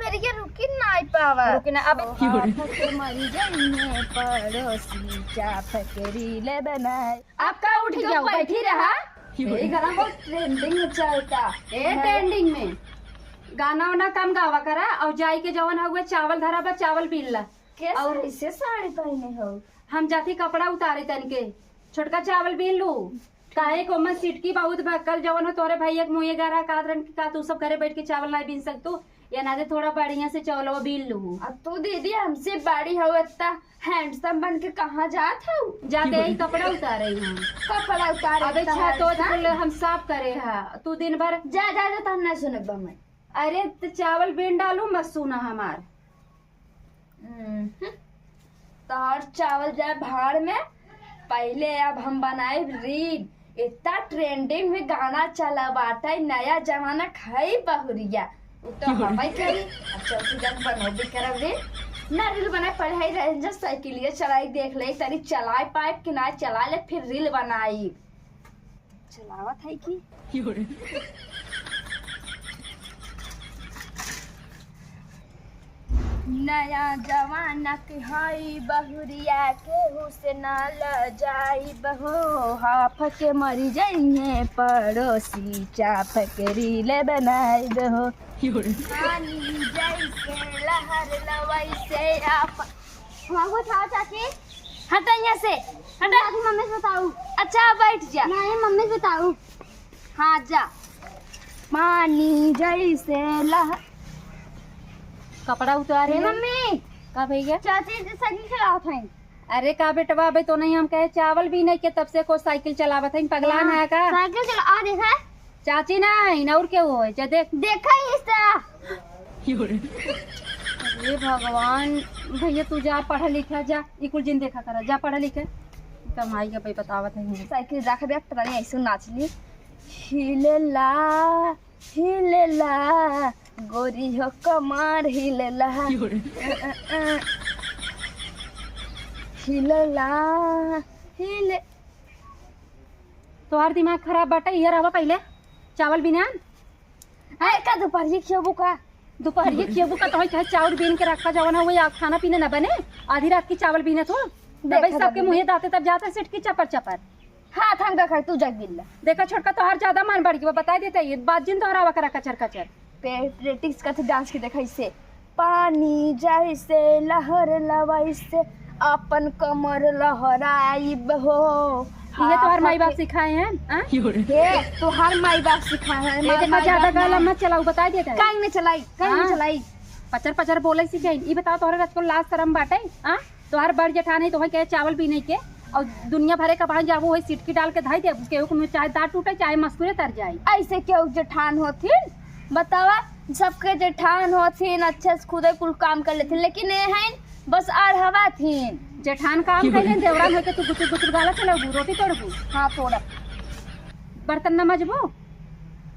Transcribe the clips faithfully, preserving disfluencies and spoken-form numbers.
अरे ये रुकी ना आई पावा। रुकी ना, अब हाफ के मरी जाइए पड़ोसी, चाप के रील बनाए। आपका उठ जाओ, बैठी रहा। ये गाना बहुत ट्रेंडिंग में चलता। ए, हाँ। ट्रेंडिंग में गाना वाना कम गावा करा, और जाई के जवन हउए चावल धरा बा, चावल बीन ला। कैसे और ऐसे साड़ी पहने हो? हम जाती कपड़ा उतारे तन के, छोटका चावल बीन लू। काहे को मैं सिटकी बहुत बा, कल जवन हो तोरे भैया के मुँहे गारा कात रन की का तू सब घरे बैठ के चावल ना बीन सकतू, या ना दे थोड़ा बढ़िया से चावल वो बीन लू। अब तू दीदी हमसे बड़ी हो, इतना हैंडसम बन के कहाँ जात हो? जाते ही कपड़ा उतारे हैं। कपड़ा उतारे अबे इतना छा तो handsome? कुल हम साफ करे हा, तू दिन भर जा, जा, जा, तहन ना सुनब मैं। अरे त चावल बीन डालू, मत सुना हमार। हम्म, तोहर चावल जाए भाड़ में। पहले अब हम बनाए रील। इतना ट्रेंडिंग में गाना चला बाटे, नया जमाना खाई बहुरिया। उ तो हवाई करी। अच्छा, तू जब बनोबे करब रे। ना रील बनाए, पढ़ाई रंजन साइकिलिया चलाई देख ले, तनी चलाए पाइब कि ना चला ले, फिर रील बनाई। चलावत है कि? नया जमाना के हई बहुरिया, केहू से ना लजाई बहो। हाफ के मरी जइहे पड़ोसी, चाप के रील बनाई बहो। पानी जैसे लहर लवैसे आप। बाबू था चाची। हटा यहाँ से, हटा। अभी मम्मी से बताऊ। अच्छा, बैठ जा। नहीं, मम्मी से बताऊ। हाँ, जा। पानी जैसे लह-, कपड़ा उतारे। ए, मम्मी। का भैया? चाची जी साइकिल चलावत हैं। अरे का बेटवा, अबे तो नहीं हम कहे चावल बीने के, तब से को साइकिल चलावत है, पगलान हाँ, है का? साइकिल चला, आ देखा। चाची नहीं, और के हो, जा देख। देखा ही इस तरह। हे भगवान, भैया तू जा पढ़ लिखा जा, ई कुल जिन देखा करा, जा पढ़ लिखा। कमाई के भाई बतावत है। साइकिल रख दे, पता नहीं ऐसे नाच ली। हिलेला, हिलेला, गोरी हो कमर हिलेला। हिलेला, हिले। तोहार दिमाग खराब बाटे, इहर आवा पहिले, चावल बिनान। आए का दोपहरिया खियबू का? दोपहरिया खियबू का? तोहई चाहे चाउर बीन के रखा जवन हउए, या खाना पीना न बने, आधी रात की चावल बीनत हो। देखा दबाई सबके तनी। मुँहे दाँते तब जाता सिटकी चपर चपर। हाथ हम देखा, तू जग गिल्ला। देखा छोटका, तोहार ज्यादा मन बढ़ गया, बताई देता ये बात जिन तोहरा आवा करा कचर कचर। पे-, प्रैक्टिस करते डांस के देखा इसे। पानी जैसे लहर लवैसे, अपन कमर लहराइब हो। इहे तोहार माई बाप सिखाए हैं, हाँ? ये तोहार माई बाप सिखाए हैं, ये मार देखा, माई ज्यादा बाप गाला ना। मत चलाऊ, बताई देता है। काहे न चलाई, काहे न हाँ। चलाई? पचर पचर बोले सीखे। ई बताओ, तोहरे रच को लाज शरम बाटे, हाँ? तोहार बड़ जेठान है, तोहे कहे चावल बीने के, और दुनिया भरे का बाहर जाबो, वही सिटकी डाल के धाई दे, केहू को चाहे दाँत टूटे, चाहे मस्कुरे तर जाए। ऐसे केहू जेठान होथिन? बतावा, सबके जेठान होथिन, अच्छे से खुदे कुल काम कर लेथिन, लेकिन ये हैं बस अढ़वा थिन। जेठान काम कइले, देवरान होके तू गुचुर गुचुर गाला चलाबू, रोटी तोड़बू। हाँ, तोड़ब। बर्तन न मजबू,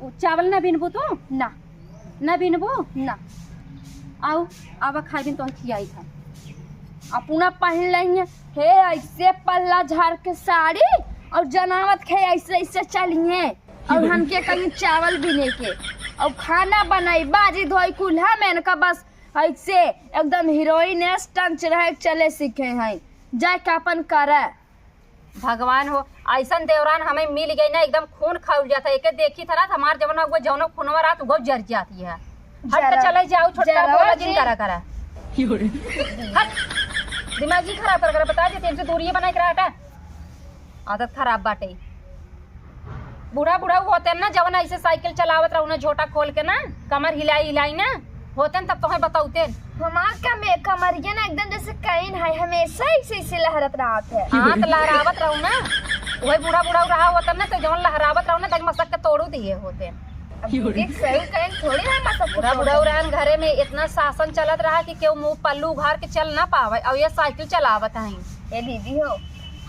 उ चावल न बीनबू तू? ना। न बीनबू? ना। आउ, आवा खाई बिन तोहे खियाई था। अपना पहन लेंगे, हे ऐसे पल्ला झाड़ के साड़ी, और जनावत खे ऐसे ऐसे चलिए, और हमके कहीं चावल बीने के, और खाना बनाई, बाजी धोई कुल्हा में इनका बस ऐसे एकदम हीरोइन स्टंच रहे चले सीखे हैं, जाके अपन करे। भगवान हो, ऐसन देवरान हमें मिल गई ना, एकदम खून खौल जाता। एके देखी था ना, हमार जवन उगो जौनो खूनवा रात उगो जर जाती है। हट के जरा, चले जाओ, छोटका जरा बोला जिन जी। करा करा। हट, दिमाग ही खराब कर कर बता देते, इनसे दूरिये बनाए के रहा, हटा। आदत खराब बाटे। बूढ़ा बूढ़ा होते ना, जवन ऐसे साइकिल चलावत रहू ना, झोटा खोल के ना, कमर हिलाई हिलाई ना, होते न तब तोहे बतौते। हमार कमे-, कमरिया ना एकदम जैसे कैन है, हमेशा ऐसे ऐसे लहरत रहत है। हाँ, तो लहरावत रहू ना, वही बूढ़ा बूढ़ा रहा होता ना, तो जवन लहरावत रहू ना, तक मसक के तोड़ू दिए होते। अब दीदी सही कैन थोड़ी ना मसक के बूढ़ा बूढ़ा तोड़े। रहन घरे में इतना शासन चलत रहा कि केहू मुंह पल्लू उघार के चल ना पावे, और ये साइकिल चलावत हैं। ए दीदी हो,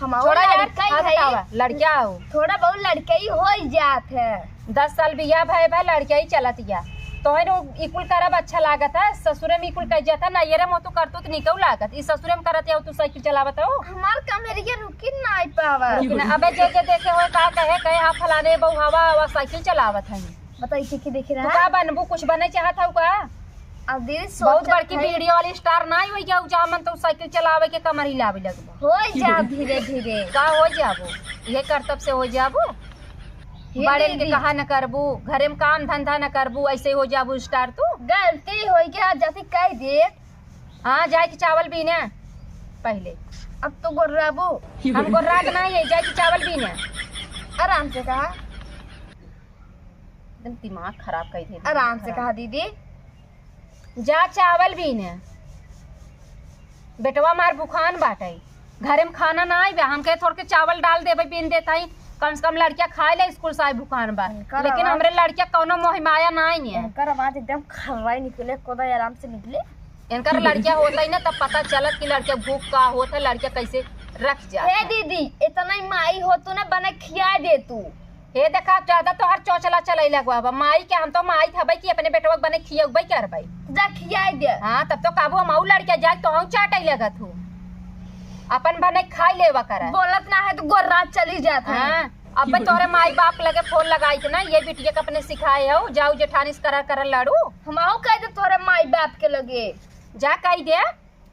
हम थोड़ा यार, लड़का ही हाथ है। हटावा, लड़का हो। थोड़ा बहुत लड़का ही हो ही जात है। दस साल बियाह भए भए लड़किया ही चलत या। तोहन उ इकुल करब अच्छा लागत है, ससुरे में इकुल कह जाता ना, ये रे मोह तू करतूत निकऊ लागत। ई ससुरे में करत या तू साइकिल चलावत हो। हमार कमरिया रुकी नाई पावा। रुकी ना, अबे जे जे देखे होए का कहे, कहे हाँ फलाने बहू हवा हवा साइकिल चलावत है। बताई के, के देखे तू रहा? का बनबू, कुछ बने चाहत हऊ का? आ, दीदी, बहुत सोचत बड़की है। वीडियो वाली स्टार नाहीं होइ जाउ, जा मन तो साइकिल चलावे के कमर हिलावे लगबो। होइ जा धीरे धीरे। का होइ जाबो? ये करतब से होइ जाबो? ये बड़े के दीदी। कहा न करबू, घरे में काम धंधा न करबू, ऐसे होइ जाबू स्टार तू। गलती होइ गया, जैसे कह दे। हाँ, जाए के चावल बीने पहिले। अब तो गोर्राबू। हम गोर्रात नाहीं है, जाए के चावल बीने। आराम से कहा। एकदम दिमाग खराब कर दे। आराम से कहा दीदी। जा चावल बीने। बेटवा मार भुखान बाटे। घरे में खाना नाहीं बा, हम कहे थोड़ के चावल डाल देबे, बीन देत हई, कम से कम लड़किया खाए ले, स्कूल से आए भुखान बा। इनकर लेकिन आवाज हमरे लड़किया कौनो मोह माया नाहीं है। इनकर आवाज एकदम खर्राई निकले, कोदा आराम से निकले। इनकर लड़किया होत ही ना, तब पता चलत कि लड़किया भूख का होत है, लड़किया कैसे रख जा। हे दीदी, इतना ही माई हो तू ना, बने खिया दे तू। हे देखा, ज्यादा तोहर चोचला चलई लगवा बा। माई के हम तो माई हबै कि अपने बेटवा के बने खियउबै करबै। जा खियाई दे। हाँ, तब तो काबू हम अउ लड़के जाए तो हम चाटै लगत हूँ। अपन बने खाई लेवा करा। बोलत ना है तो गोर्रात चली जात है। हाँ, अब्बै तोहरे माई बाप लगे फोन लगाई के ना, ये बिटिया के अपने सिखाए हो, जाऊ जेठानी से करा करा लड़ू। हम अउ कह दे तोहरे माई बाप के लगे। जा कह दे।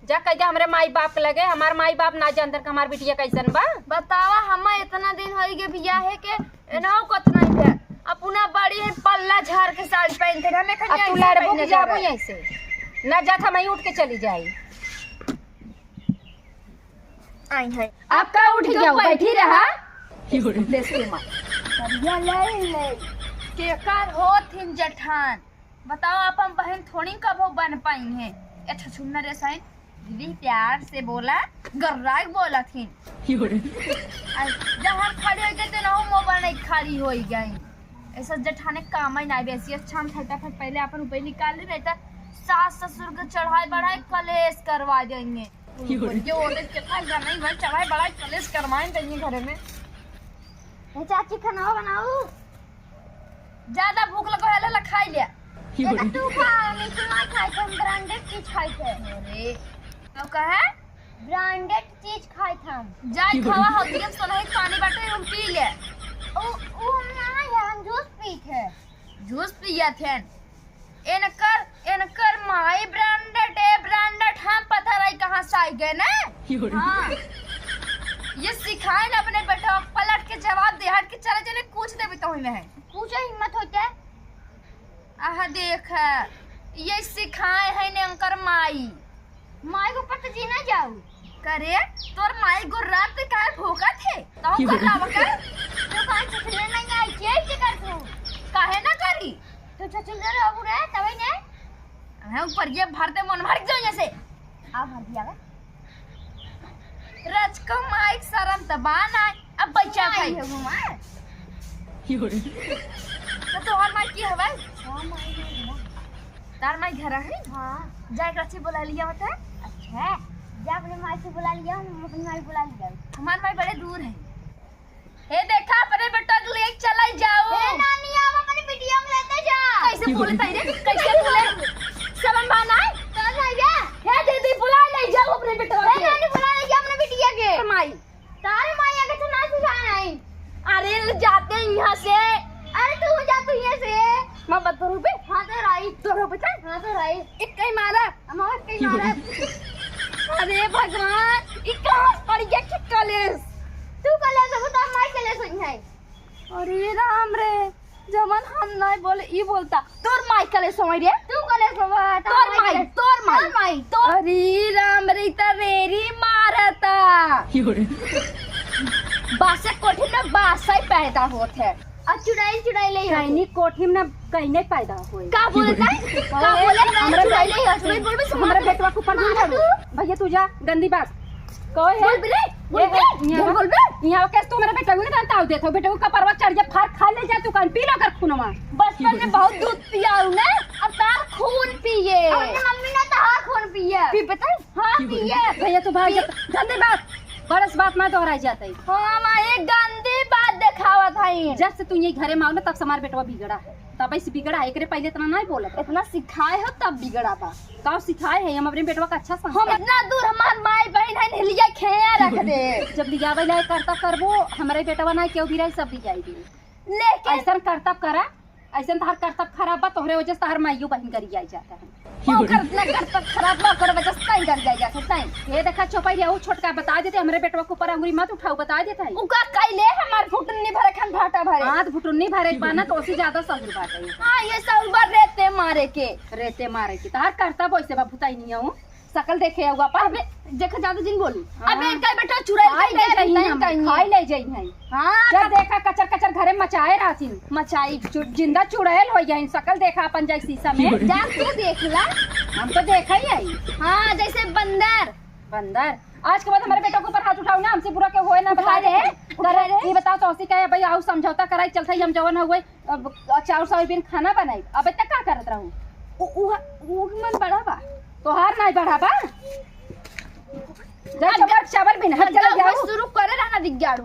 जा कह दे हमरे माई बाप के लगे, हमार माई बाप ना जानतन कि हमार बिटिया कैसन बा। बतावा, हम इतना दिन होई गए बियाहे के, एनहु को इतना ही है। अपना बड़ी है पल्ला झार के साड़ी पहनते, हमें अब तू लड़बू कि जाबू यहीं से? ना जात, हम यहीं उठ के चली जाई। आई है। अब का उठ गया, बैठी रहा। देश के माँ। बढ़िया ले ले। केकर होत हिन जेठान? बताओ, अपन बहन थोड़ी कबो बन पाई है। ए छछुन्नर रे साइन, दीदी प्यार से बोला, गर्राई बोलत हिन। आ, जब हम खड़ी हो गए थे ना, हम वो बने खड़ी हो गई। ऐसा जेठाने काम ही ना बेसी। अच्छा, हम फटाफट पहले अपन ऊपर निकाल ले, नहीं तो सास ससुर के चढ़ाई बढ़ाई कलेश करवा देंगे। ये होते कितना गनई भाई चढ़ाई बढ़ाई कलेश करवाए देंगे घरे में। ए चाची, खाना बनाऊ। ज्यादा भूख लगो है, ले, ले, खाई ले। ये तो तू खा, हम तो ना खाई थे, हम ब्रांडेड चीज खाई थे। अरे, तो कहे? ब्रांडेड चीज खाई थे हम। जाई खावा, हल्दी हम सनही पानी बाटे, हम पी ले। ओ, ओ, हम ना है, हम जूस पी थे। जूस पिया थे। इनकर, इनकर माई ब्रांडेड, ए ब्रांडेड, हम पता नहीं कहाँ से आई गए ना। हाँ। ये सिखाए ना अपने बेटा, पलट के जवाब दे, हट के चले जाने, कुछ देबे तो ही में है। पूछो हिम्मत होते। आह देख, ये सिखाए है ने अंकर माई। माई के ऊपर तो जी ना जाऊ। करे, तोर माई गोर रात से काहे भोंकत है? तो गोर रावा का? तो काहे चुचले नहीं आई, के चकर तू? काहे ना करी? तो चचुल दे रहू रे, तबे ने? अबे ऊपर ये भर दे, मन भर जाओ जैसे। आ भर दिया बे। रचको माई शरम त बा ना, अब बच्चा खाई। है वो मार। तो तोहर माई की हवे? हाँ, माई है ना। तार माई घर है? हाँ। जा एक रची बुला लिया होता है? अच्छा, जा अपने माई से बुला लिया, हम अपनी माई बुला लिया। हमार माई बड़े दूर है। हे देखा, अपने बेटा के ले चला जाओ। हे नानी, आप अपने बिटिया को लेते जा। कैसे बोले ताई रे? कैसे बोले? शर्म बा ना? कौन है ये? हे दीदी, बुला ले जाओ अपने बेटा हे के। नानी, बुला ले जाओ अपने बिटिया के। माई। तारे माई आगे तो ना सुझाना है। अरे, ले जाते हैं यहाँ से। अरे, तू जा, तू यहाँ से। मैं बदतमीज पे? हाँ, तो राई। तो रो बेटा। हाँ, तो राई। एक कहीं मारा। हमारा कहीं मारा। अरे भगवान, ई कहाँ पड़ गया कि कलेश? तू कलेश हो, तो माई कलेश होई है। अरे राम रे, जवन हम नहीं बोले, ई बोलता। तोर माई कलेश होई रे। तू कलेश होवा, तोर माई, तोर माई। तोर माई, तोर। अरे राम रे, ई त रेरी मारता। बासे कोठी में बासा ही पैदा होत है। आ चुड़ैल, चुड़ैल ही कहनी होती। कोठी में ना कहने पैदा होए। का बोलता है? का बोले? हमरा चुड़ैल ही होती। हमरे बेटवा के ऊपर बोल मारा तू। भैया तू जा, गंदी बात। कहो है? बोल बे, बोल बे, ए, यहाँ बोल बे। यहाँ के तू मेरे बेटवा के ना ताव देत हो, बेटवा का परवा चढ़ जा, फार खा ले जा तू, कान पी लो कर खूनवा। बचपन में बहुत दूध पियाऊ ने, अब तार खून पिए। अपने मम्मी ने तार खून पिए। पी बताई? हाँ, पिए। भैया तू भाग जा। गंदी बात। बरस बात ना दोहराई जात है। हाँ, माँ, ये गंदी बात देखावत है। जब से तू ये घरे में आओ ना, तब से हमार बेटवा बिगड़ा है। तब ऐसे बिगड़ा है, एकरे पहले इतना नहीं बोलत। इतना सिखाए हो तब बिगड़ा बा। का सिखाए है? हम अपने बेटवा का अच्छा संस्कार। हम इतना दूर हमार माई बहन है, हिलिया खेया रख दे। जब लियावे लायक करतब करबो, हमरे बेटवा ना केहू भी रही, सब लियाई दे। लेकिन ऐसन करतब करा, ऐसन तहार करतब खराब बा, तोहरे वजह से तहार माइयो बहन गरियाई जाता है। ओकर इतना करतब खराब बा, ओकर वजह से तैं गरिया जात है, तैं। ये देखा चौपाई रे, ऊ छोटका बता देते, हमरे बेटवा के ऊपर अंगुरी मत उठाऊ, बता देते हैं। ऊ का कइले हमार फुटुन्नी भरे खान भाटा भरे। हाँ, तो फुटुन्नी भरे के बा ना, तो ओसे ज्यादा ससुर बाटे। हाँ, ये ससुर बा रेते मारे के। रेते मारे के, तहार करतब वैसे बा, भुताई नहीं हूँ। सकल देखे हुआ पा। अबे, देखा ज्यादा जिन बोली। हाँ। अबे, इनका बेटा चुड़ैल खाई ले जाई हम, खाई ले जाई हैं। हाँ, जब देखा कचर कचर घरे मचाए रहती। मचाई। चु-, जिंदा चुड़ैल हो जाए, सकल देखा अपन जाए शीशा में। जा तू देख ला। हम तो देखा ही है। हाँ, जैसे बंदर। बंदर। आज के बाद हमारे बेटों के ऊपर हाथ उठाओ ना, हमसे बुरा के होए ना, बता दे। उठा ले। ये बताओ तो हंसी का है भाई, आओ समझौता कराई, चलता ही हम जवन हुए। अब चाउर सोयाबीन खाना बनाई, अब तक का करत रहू? उ, उ, उ मन बढ़ा बा। तोहार नाई बढ़ा बा? जा अब चावल, चावल बिन हट अब चला जब जाऊ। शुरू करे रहना दिग्गाड़ू,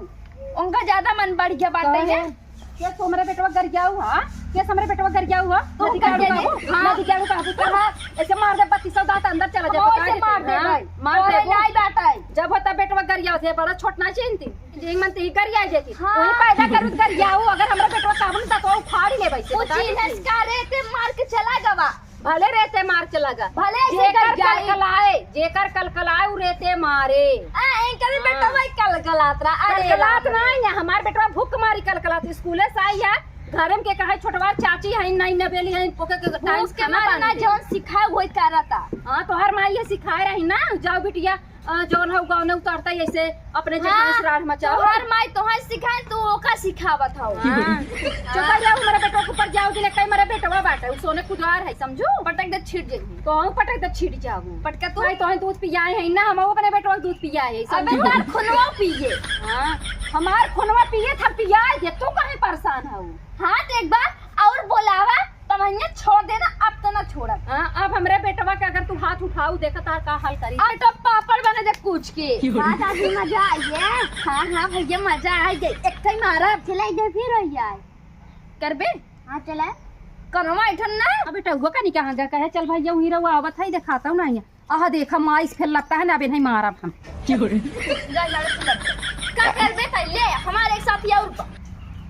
उनका ज्यादा मन बढ़ गया बात है। के हमरे बेटवा गरियाऊ हा? के हमरे बेटवा गरियाऊ हा? तो नदी गाड़ू बाबू, हाँ। नदी गाड़ू बाबू कहा, ऐसे मार दे बत्तीस सौ दांत अंदर चला जाए, ऐसे मार दे भाई। मार दे नाई बात है। जब होता बेटवा गरियाऊ थे, बड़ा छोट ना चिंती। जे मन ते ही गरिया जेती। हाँ। वही पैदा करू त गरियाऊ, अगर हमरा बेटवा काबू न त तो उखाड़ ले बैसे, वो बता चीन्हस देती। का रेते मार के चला गवा। भले रेते मार चला गा। भले ऐसे जेकर गरियाई। कलकलाए, जेकर कलकलाए उ रेते मारे। आ, इनकर भी हाँ। बेटवा ही कलकलात रहा। अरे कलकलात राम रे। नहीं है, हमार बेटवा भूख मारी कलकलात। स्कूले से आई है, घर में के कहे छोटवा चाची है, नहीं नबेली है, ओके के टाइम उसके खाना मारे ना पानी दे। जौन सिखाए वही करता। हाँ, तोहर माई ये सिखाए रही ना, जाओ बिटिया, अ, जौन हो गाँव में उतरता ही ऐसे अपने हाँ, जगह से राड़ मचाओ। तोहार माई तोहार सिखाए, तू ओका सिखावत हो। हाँ। चुप रहो, हमारे बेटवा के ऊपर जाओ, जिन्हें कहीं हमारे बेटवा बाटे, उ सोने कुदार है, समझू? पटक दे, छीट जाई। तो हम पटक दे, छीट जाओ। पटका तू। नहीं, तो हम दूध पियाए हैं ना, हम अपने बेटवा के दूध पियाए हैं, अबे समझू? तार खुनवा पिए। हाँ, हमार खुनवा पिए था, पियाए दे, तू काहे परेशान हो? हाँ, तो एक बार और बोलावा, तब हइये छोड़ देना, अब तो ना छोड़ब। हाँ, अब हमरे बेटवा के अगर तू हाथ उठाऊ, देखा तार का हाल करी। अब तो पापड़ बने दे कूच के। हाँ, चाची, मजा आई है। हाँ, हाँ, भैया, मजा आई गई। एक ही मारा, अब चला इधर फिर हो जाए। करबे? हाँ, चला। कनवा इठन ना। अबे टहुआ का नहीं कहाँ गा, कहे, "चल भैया, वहीं रहुआ, आवत है, दिखाता हूँ ना यहाँ।" आह, देखा, माई से फिर लगता है ना, अबे नहीं मारब हम। जा, जा, तू लड़। का करबे पहले? हमारे एक साथी और बा।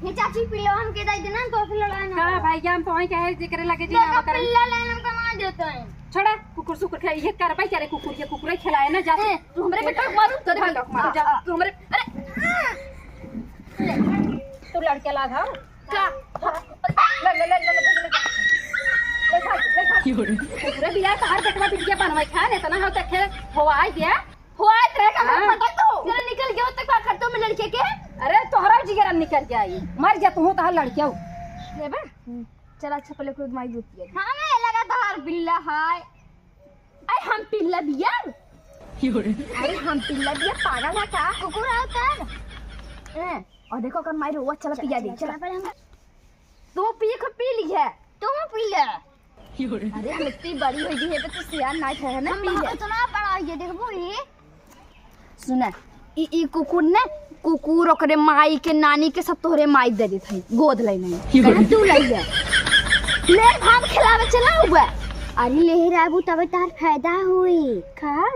ये चाची, पिल्लो हमके दे देना, तो फिर लड़ाई ना का होगा। भाई, हम तो वहीं कहे, जेकरे लगे जी देखा, ना करे। पिल्ला लाइन हम कमा देते हैं। छोड़ा, कुकुर सुकुर खेल, ये करबे करे कुकुर, ये कुकुर ही खिलाए ना जाते। ए, तू हमरे बेटा को मारू, तेरे भाग, बेटा को मारू, जा, आ, आ। तू हमरे, अरे, आ। तू लड़के ला घाव। का? ले, ले, ले, ले, ले, ले, ले। ले, भाग, ले, भाग। की हो रे? अरे बिया, तहार बेटवा बिटिया बनवाई खान, इतना हो तक है, हो आई गया। हो आई तेरे का हाँ। पटक तू। तेरा निकल गया, तक का करतो में लड़के के? अरे, तोहरा जिगरा निकल जाई। मर जा तू, तहार लड़के हो। लेबे? हम्म। चल, अच्छा, पहले खुद माई दूध पिया दे। हाँ, मैं लगा तहार बिल्ला है। अरे, हम पिल्ला बिया? की हो रे? अरे, हम पिल्ला बिया, पागल है का? कुकुर है उतर। ए, और देखो, ओकर माई रोवा, चला पिया दे, चला, चला। चला, पहले हम तू पिए को पी ली है। तू पी ले। अरे, हम इतनी बड़ी हो गई है, तो तू सियान ना है ना, हम पी ले। इतना बड़ा हो गया, देखबो ये। सुना, ई, ई कुकुर ने, कुकुर ओकरे माई के, नानी के सब तोहरे माई दे देत है, गोद ले नहीं। अरे, तू ले ले। ले, हम खिलावे चला हुआ। अरे, ले रहबू, तबे तार फायदा होई। का?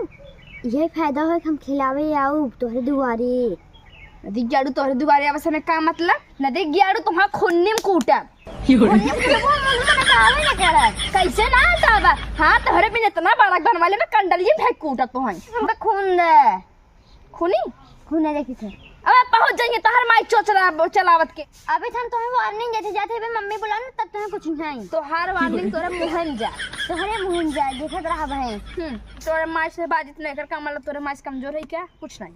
ये फायदा होई, हम खिलावे आऊ तोहरे दुआरे। नदी ग्याड़ू तोहरे दुआरे आवे से हमें का मतलब? नदी ग्याड़ू तुम्हारा खून में कूटा। की हो रे? खून में कूटा, वो मुंह में बतावे ना करे। कैसे ना बतावा? हाँ, तोहरे बिन इतना बड़ा बनवा ले, मैं कंडलिये फेंक कूटा तो है। हम तो खून दे। खूनी? खून नहीं देखी थे। अब पहुंच जाइए तोहर माई चोचला चलावत के। अबे हम तुम्हें warning देते जाते हैं, मम्मी बुलाओ ना, तब तुम्हें कुछ नहीं। तोहार warning तोरे मुहन जा। तोहरे मुहन जा, देखत रहा बहन। हम्म, तोरे माई से बाजित नहीं कर का मतलब, तोरे माई से कमजोर है क्या? कुछ नहीं।